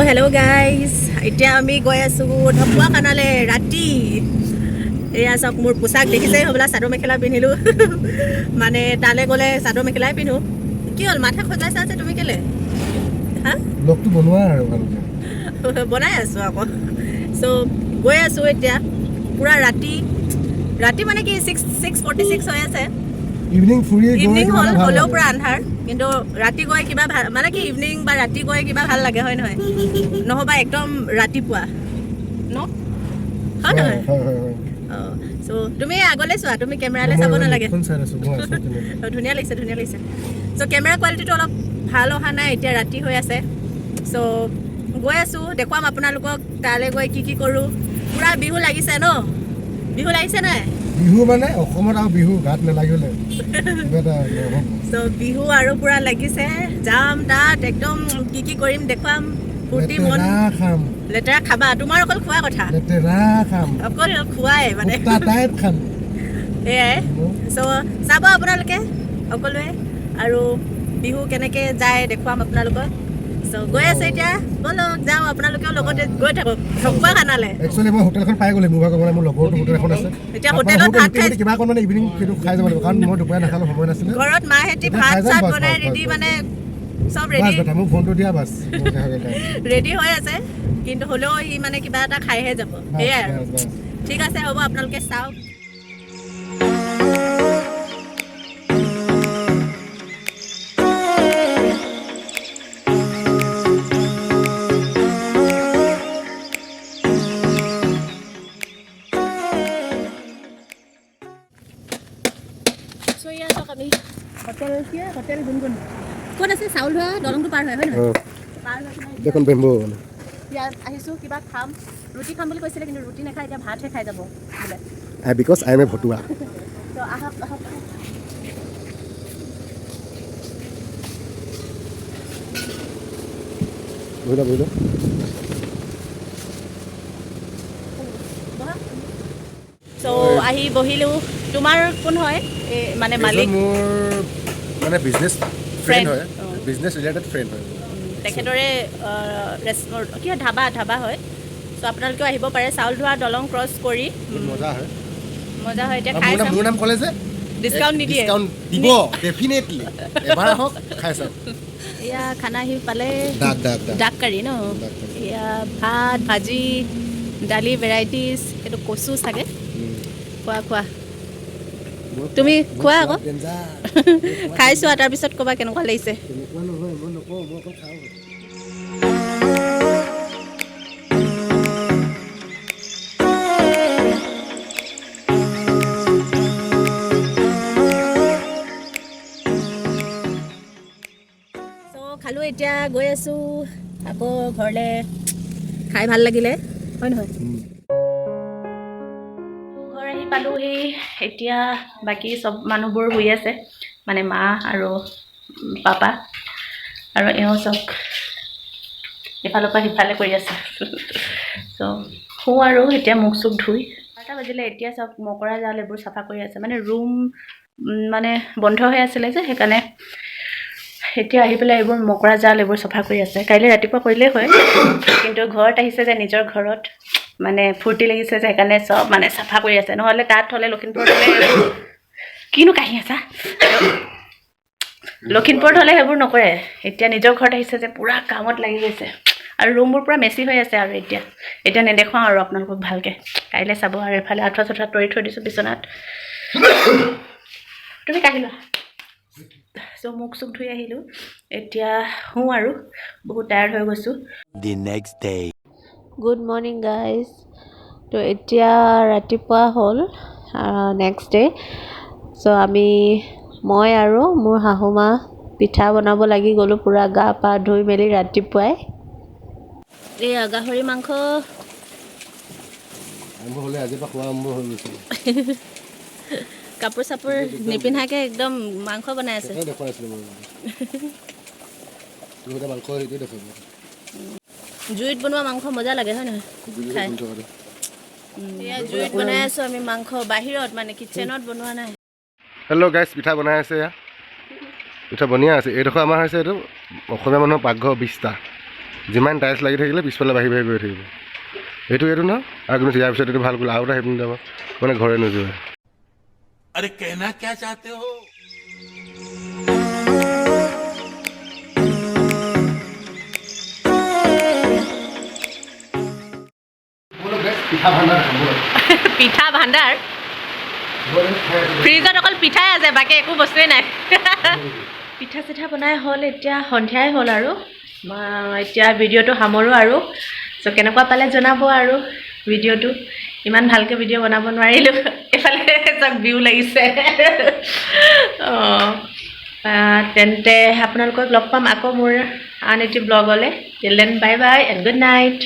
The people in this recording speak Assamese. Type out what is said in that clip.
হেল্ল' গাইজ, এতিয়া আমি গৈ আছোঁ ঢকুৱাখানালৈ ৰাতি। এয়া চাওক মোৰ পোচাক দেখিছে হ'বলা, চাদৰ মেখেলা পিন্ধিলোঁ। মানে তালৈ গ'লে চাদৰ মেখেলাই পিন্ধো। কি হ'ল, মাথা খজাইছা যে তুমি কেলে? হা, ব্লগটো বনোৱা আৰু ভালকে। বনাই আছোঁ আকৌ। চ' গৈ আছোঁ এতিয়া পূৰা ৰাতি। ৰাতি মানে কি, 6:46 হৈ আছে। ইভিনিং ফুৰি গৈ ইভিনিং কিবা হ'ল এটা ভাল হ'লেও লাগে। পূৰা আন্ধাৰ, কিন্তু ৰাতি গৈ কিবা ভাল, মানে কি ইভিনিং বা ৰাতি গৈ কিবা ভাল লাগে, হয় নহয়? নহ'বা একদম ৰাতিপুৱা ন, হয় নহয়? হয় হয় হয়। অঁ, চ' তুমি আগলৈ চোৱা, তুমি কেমেৰালৈ চাব মই নালাগে। মুখখন চাই আছোঁ, মই আছোঁ তেনেকে। অঁ, ধুনীয়া লাগিছে, ধুনীয়া লাগিছে। চ' কেমেৰা কোৱালিটিটো অলপ ভাল অহা নাই, এতিয়া ৰাতি হৈ আছে। চ' গৈ আছোঁ, দেখুৱাম আপোনালোকক তালৈ গৈ কি কি কৰোঁ। পূৰা বিহু লাগিছে ন? বিহু লাগিছে নাই? বিহু মানে অসমত আৰু বিহু গাত নালাগিলে কিবা এটা নহ'ব। চ' বিহু আৰু পূৰা লাগিছে। যাম তাত একদম কি কি কৰিম দেখুৱাম, ফূৰ্তি মন। লেতেৰা খাম। লেতেৰা খাবা, তোমাৰ অকল খোৱা কথা। লেতেৰা খাম। অকল খোৱাই মানে। কুত্তা টাইপ খাম। সেয়াই। চ' চাব আপোনালোকে সকলোৱে আৰু বিহু কেনেকৈ যায় দেখুৱাম আপোনালোকক। চ' গৈ আছে এতিয়া, ব'লক যাওঁ, আপোনালোকেও লগতে গৈ থাকক ঢকুৱাখানালৈ। একচুৱেলি মই হোটেলখন পাই গ'লো। মোৰ ভাগৰ মানে মোৰ লগৰটো হোটেল এখন আছে। এতিয়া তাৰপৰা হোটেলত হোটেল ভাত খাই কিবা অকণ মানে ইভিনিং সেইটো খাই যাব লাগিব, কাৰণ মই দুপৰীয়া নাখালোঁ, সময় নাছিলে। ঘৰত মাহেঁতি এতিয়া ভাত খাই যাম, চাত বাছ, বনাই বাছ, ৰেডি, বাছ, মানে চব বাছ ৰেডি। বেটা, মোক ফোনটো দিয়া বাছ, মোৰ হৈ গ'ল টাইম। ৰেডি হৈ আছে, কিন্তু হ'লেও সি মানে কিবা এটা খাইহে যাব। বাছ, সেয়াই আৰু। Bus, bus. ঠিক আছে, হ'ব, আপোনালোকে চাওক। চ' ইয়াত চাওক, আমি হোটেল কি হয়? হোটেল গুণগুণ ক'ত আছে? চাউল ধোৱা দলংটো পাৰ হয়, হয় নহয়? অঁ। পাৰ হৈ পেলাই দেখোন বেম্বো মানে। ইয়াত আহিছোঁ, কিবা খাম। ৰুটি খাম বুলি কৈছিলে, কিন্তু ৰুটি নাখায়, এতিয়া ভাতহে খাই যাব বোলে। Because I M A ফটুৱা। তো আহক আহক আহক। বহি লোৱা, বহি লোৱা। বহা। চ' আহি বহিলোঁ। তোমাৰ কোন হয় এই মানে মালিক? এজন মোৰ মানে বিজনেছ Friend, friend হয়। অঁ। বিজনেছ ৰিলেটেড ফ্ৰেণ্ড হয়। তেখেতৰে ৰেষ্টুৰেণ্ট, কি হয়, ধাবা, ধাবা হয়। চ' আপোনালোকেও আহিব পাৰে চাউল ধোৱা দলং ক্ৰছ কৰি। বহুত মজা হয়। মজা হয়, এতিয়া আৰু খাই মোৰ নাম চাম। মোৰ নাম ক'লে যে ডিছকাউণ্ট নিদিয়ে? ডিছকাউণ্ট দিব ডেফিনেটলি। এবাৰ আহক, খাই চাওক। এয়া খানা আহি পালে। ডাক ডাক ডাক। ডাক কাৰী ন? ডাক কাৰী। এয়া ভাত, ভাজি, দালি ভেৰাইটিজ, এইটো কচু চাগে। খোৱা খোৱা। তুমি খোৱা আকৌ। ডেঞ্জাৰ। খাই চোৱা, তাৰপিছত ক'বা কেনেকুৱা লাগিছে। তেনেকুৱা নহয়, মই নকওঁ, মই অকল খাওঁ। চ' খালোঁ, এতিয়া গৈ আছোঁ আকৌ ঘৰলৈ। খাই ভাল লাগিলে, হয় নহয়? ঘৰ আহি পালোহি। এতিয়া বাকী চব মানুহবোৰ শুই আছে, মানে মা আৰু পাপা আৰু এওঁ চব ইফালৰ পৰা সিফালে কৰি আছে। চ' শুওঁ আৰু এতিয়া মুখ চুখ ধুই। 12টা বাজিলে। এতিয়া চব মকৰা জাল এইবোৰ চাফা কৰি আছে, মানে ৰুম মানে বন্ধ হৈ আছিলে যে, সেইকাৰণে এতিয়া আহি পেলাই এইবোৰ মকৰা জাল এইবোৰ চাফা কৰি আছে। কাইলৈ ৰাতিপুৱা কৰিলেই হয়, কিন্তু ঘৰত আহিছে যে, নিজৰ ঘৰত মানে ফূৰ্তি লাগিছে যে, সেইকাৰণে চব মানে চাফা কৰি আছে। নহ'লে তাত হ'লে, লখিমপুৰত হ'লে এইবোৰ কিনো কাহি আছা, লখিমপুৰত হ'লে সেইবোৰ নকৰে। এতিয়া নিজৰ ঘৰত আহিছে যে পূৰা কামত লাগি গৈছে। আৰু ৰুমবোৰ পূৰা মেচি হৈ আছে আৰু এতিয়া এতিয়া নেদেখুৱাওঁ আৰু আপোনালোকক ভালকৈ, কাইলৈ চাব। আৰু এইফালে আঁঠুৱা চাঠুৱা তৰি থৈ দিছোঁ বিচনাত। তুমি কাহি লোৱা। চ' মুখ চুখ ধুই আহিলোঁ, এতিয়া শুওঁ আৰু, বহুত টায়াৰ্ড হৈ গৈছোঁ। The next day. Good morning guys. তো এতিয়া ৰাতিপুৱা হ'ল, নেক্সট ডে'। চ' মই আৰু মোৰ শাহু মা পিঠা বনাব লাগি গ'লোঁ, পূৰা গা পা ধুই মেলি ৰাতিপুৱাই। এয়া গাহৰি মাংস। আৰম্ভ হ'লে আজিৰ পৰা খোৱা আৰম্ভ হৈ গৈছে। কাপোৰ চাপোৰ নিপিন্ধাকৈ একদম মাংস বনাই আছে। সেইকাৰণে দেখুৱাই আছিলোঁ মই। তুমি এতিয়া মাংস সেইটোৱে দেখুৱাব। জুইত বনোৱা মাংস মজা লাগে, হয় নহয় খাই? এয়া জুইত বনাই আছোঁ আমি মাংস, বাহিৰত মানে কিটচেনত বনোৱা নাই। হেল্ল' গাইজ, পিঠা বনাই আছে। এয়া পিঠা বনিয়ে আছে। এইডোখৰ আমাৰ হৈছে এইটো অসমীয়া মানুহৰ পাকঘৰ বিস্তা। যিমান টাইলছ লাগি থাকিলে পিছফালে বাঢ়ি বাঢ়ি গৈ থাকিব। এইটো ন আৰু কিন্তু ইয়াৰ পিছত এইটো ভাল কৰিলে আৰু এটা সেইপিনে যাব, মানে ঘৰে নোযোৱা। अरे, कहना क्या चाहते हो? পিঠা ভাণ্ডাৰ খাম। পিঠা ভাণ্ডাৰ। ফ্ৰিজত অকল পিঠাই আছে, বাকী একো বস্তুৱেই নাই। পিঠা চিঠা বনাই হ'ল, এতিয়া সন্ধিয়াই হ'ল আৰু এতিয়া ভিডিঅ'টো সামৰোঁ আৰু। চ' কেনেকুৱা পালে জনাব। আৰু ভিডিঅ'টো ইমান ভালকৈ ভিডিঅ' বনাব নোৱাৰিলোঁ। এইফালে চাওক, বিহু লাগিছে। অঁ, তেন্তে আপোনালোকক লগ পাম আকৌ মোৰ আন এটি ব্লগলৈ। Till then, bye bye and good night.